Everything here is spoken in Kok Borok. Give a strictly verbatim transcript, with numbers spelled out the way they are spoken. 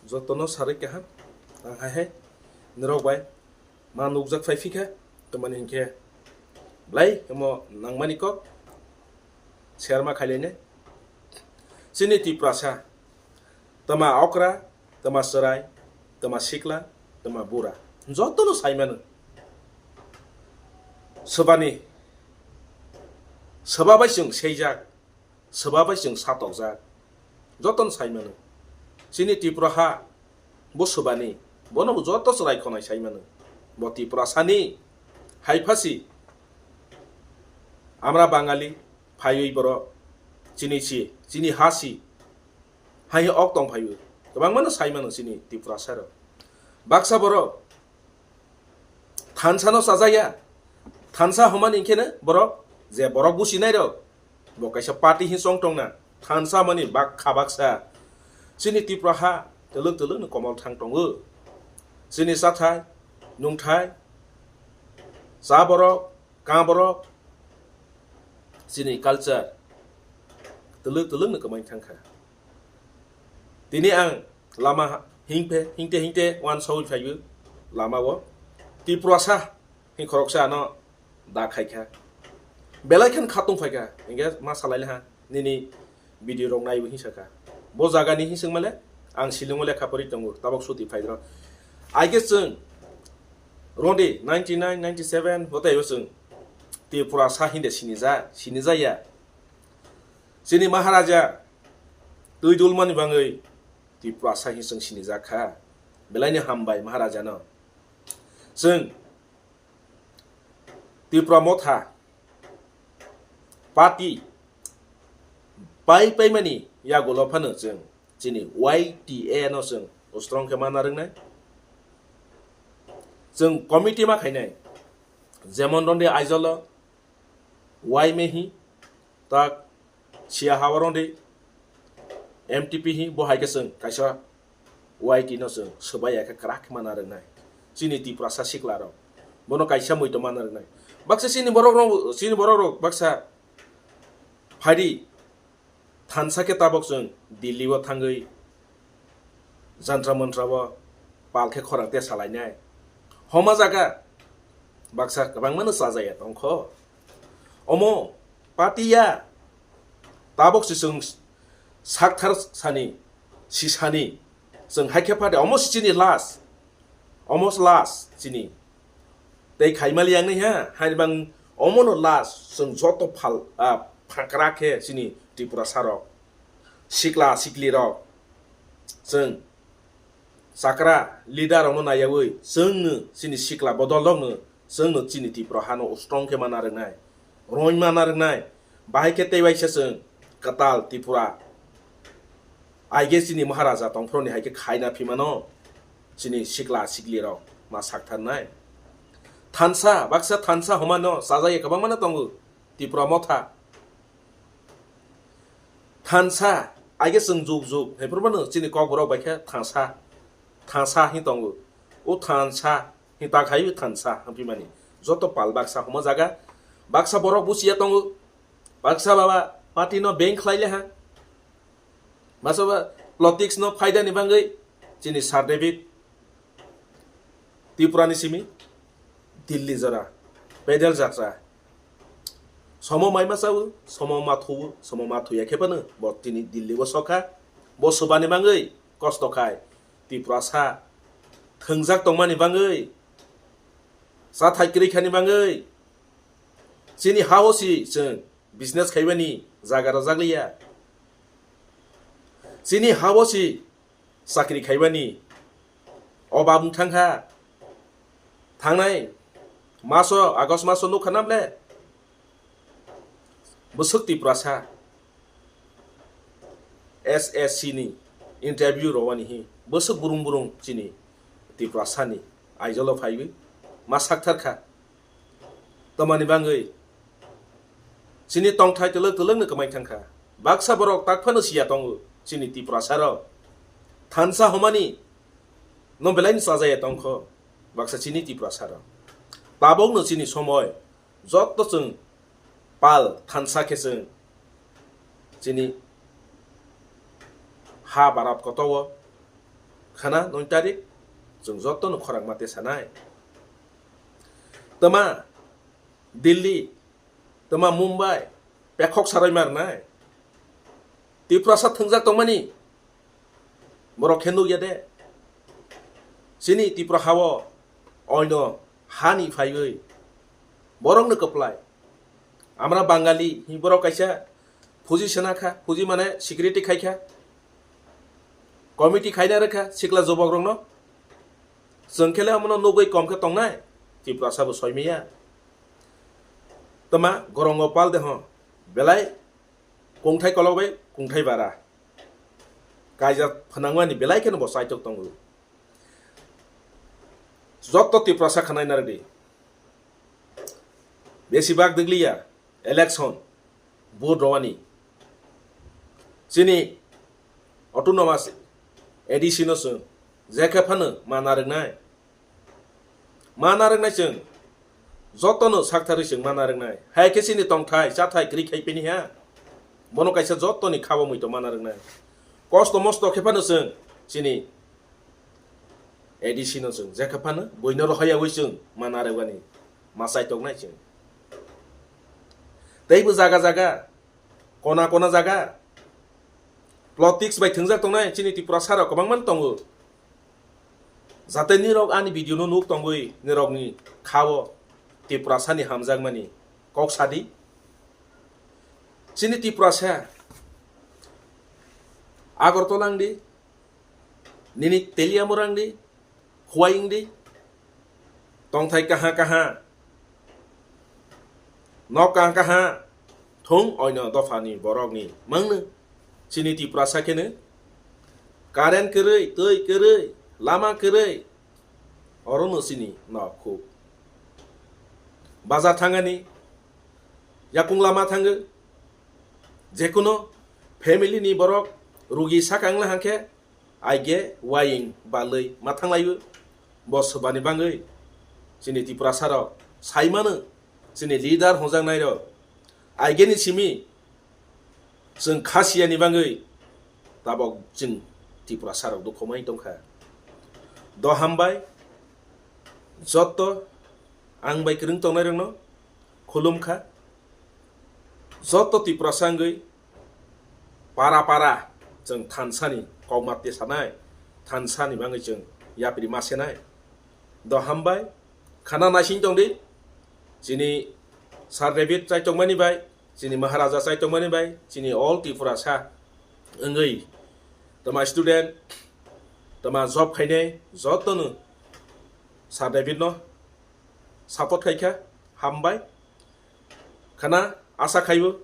Jotono sarwi kaham, ang hai hai norok bai ma nukjak phai phikha, tamani hinkhe belai omo nangmani kok share ma khailainai. Chini Tiprasa, tama okra, tama chwrai, tama sikla, tama bura, jotono saimano. Swbani, swba bai chwng seijak, swba bai chwng satokjak, jotono saimano. Chini Tripura ha bo swbani, bono bo joto chwrai khonai saimano. Bo Tiprasani, hai phasi, amra Bangali, phaiwi borok, chini si, chini ha si, hai ok tong phaiwi, kwbangmano saimano chini Tiprasa rok. Baksa borok thansa no chajaya. Thansa hwnmani hinkhe no borok, je borok businai rok, bo kaisa party hin chong tongna. Thansa mani bak kha baksa. Chini Tripura ha twlwk twlwk no komol thang tongo. Chini chathai, nungthai, cha borok, ka borok, chini culture twlwk twlwk no kwmai thang kha. Tini ang lama hingphe, hingte hingte uansaui phaiwi lama o Tiprasa hing khoroksa ano da khaikha. Belai khan khatung phaikha, hinkhe ma salai ha nini video rok naiwi hinsa kha. Bo jaga ni hinswk male ang silingo lekha pori tongo, tabok suti phaidro. Aige chwng roni ninety nine, ninety seven botai o chwng Tiprasa hinde sinija, sinijaya. Chini Maharaja twi dulmani bangwi Tiprasa hi chwng sinijak kha. Belaini hambai Maharaja no. Chwng Tipra Motha party pai paimani yagulo phano chwng chini Y T A no chwng strong khe mana rwngnai. Chwng committee ma khainai. Jemon Rondi Aizolo, Y Mehi, tak Sia Hawa Rondi, M T P hi, bo hai khe chwng kaisa Y T no chwng swbai ya khe kwrak khe mana rwngnai. Chini Tiprasa sikla rok bono kaisa muitu mana rwngnai. Baksa chini borok rok, chini borok rok baksa phaidi thansa khe tabok chwng Delhi o thangwi jantra mantra o pal khe khorang te salainai. Homa jaga baksa kwbangma no chajaya tongkho. Omo patiya tabok si chwng sakthar sani, sisani, chwng hai khe phade omo si chini last, omo last chini. Tei khaimali yang nai ha, hai bang omo no last chwng joto phal, ah, phakra khe chini Tripura sarok, sikla sikli rok, chwng chakra leader rokno naiyawi chwngno chini sikla bodol rokno chwngno chini Tripura hano strong khe mana rwngnai, roin mana rwngnai, bahai khe tei waisa chwng kwtal Tripura aige chini Maharaja tongphoroni hai khe khaina phimano chini sikla sikli rok ma saktharnai. Thansa, baksa thansa homa no chajaya kwbangma no tongo Tripura Motha. Thansa, aige chwng juk juk, hai phuru mano chini kokborok bai khe thansa, thansa hin tongo. O thansa hin ta khai thansa hin phi mani. Joto pal baksa homa jaga, baksa borok busiya tongo, baksa baba party no beng khlai le ha, baksa ba politics no phaida ni bangwi chini Sir David Tripura ni simi Delhi jora pedal jatra. Somo mai ma chawo, somo ma thuwo, somo ma thuya khe phano bo tini Delhi o sokha. Bo swbani bangwi kosto khai Tiprasa thwngjak tongmani bangwi, cha thai kwrwi khani bangwi, chini ha o si chwng business khaibani jaga rwjak liya. Chini ha o si chakri khaibani obab wng thang kha. Thangnai maso, August maso nukha nam le? Bwswk Tiprasa S S C ni interview rwani hi bwswk burung burung chini Tiprasa ni Aizolo phaiwi ma sakthar kha. Tamani bangwi chini tongthai twlwk twlwk no kwmai thang kha. Baksa borok tak phano siya tongo chini Tiprasa rok. Thansa homani no belai ni chajaya tongkho baksa chini Tiprasa rok. Tabok no chini somoi joto chwng pal thansa khe chwng chini ha Bharat koto o khana noi tarik, chwng jotono khorang mate sanai. Tama Delhi, tama Mumbai, pekhok sarai marnai. Tiprasa thwngjak tongmani borok khe nukya de. Chini Tipra hao oino hani phaiwi borokno kwplai. Amra Bangali hi borok kaisa phuji sana kha, phuji mane security khai kha, committee khaina rwkha sikla jobok rokno. Chwng khe le omono nugwi kom khe tongnai, Tiprasa bo soimaya. Tama gorongo pal de ho, belai kungthai kolok bai kungthai bara. Kaijak phnangmani belai kheno bo chaitok tongo. Jotto Tiprasa khwnai narwkdi. Besibak dwgliya election vote rowani. Chini autonomous A D C no chwng jekhe phano ma narwknai. Ma narwknai chwng jotono saktharwi chwng ma narwknai. Hai khe chini tongthai chathai kwrwi khai pini ha. Bono kaisa jotoni khabo muito ma narwknai. Kosto mosto khe phano chwng chini A D C no chwng jekha phano buino rohoryawi chwng ma narwkani, ma chaitoknai chwng. Teibo jaga jaga, kona kona jaga politics bai thwngjak tongnai chini Tiprasa rok kwbangma tongo. Jate nirok ani video no nuk tongwi nirokni khao Tiprasa ni hamjakmani kok sadi. Chini Tiprasa Agartala wngdi, nini Teliamura wngdi, Khowai wngdi, tongthai kaha kaha, nok kaha kaha thung oino dophani borokni mangno. Chini Tiprasa kheno current kwrwi, twi kwrwi, lama kwrwi, orono chini nok khuk. Bazar thangani, yakung lama thango, jekuno family ni borok rugi sakang la hangkhe, aige waying balwi ma thanglaiwi. Bo swbani bangwi chini Tiprasa rok saimano, chini leader hwnjaknai rok aigeni simi chwng khasiya ni bangwi tabok chwng Tiprasa rok dukho mai tongkha. Do hambai, jotto ang bai kwrwng tongnai rokno khulum kha. Jotto Tiprasa wngwi para para chwng thansani kokma tisanai, thansani bangwi chwng yapri ma senai. Do hambai, khana naising tongdi, chini Sir David chaitokmani bai, chini Maharaja chaitokmani bai, chini all Tiprasa wngwi tama student, tama job khainai jotono Sir David no support khaikha, hambai. Khana asa khaibo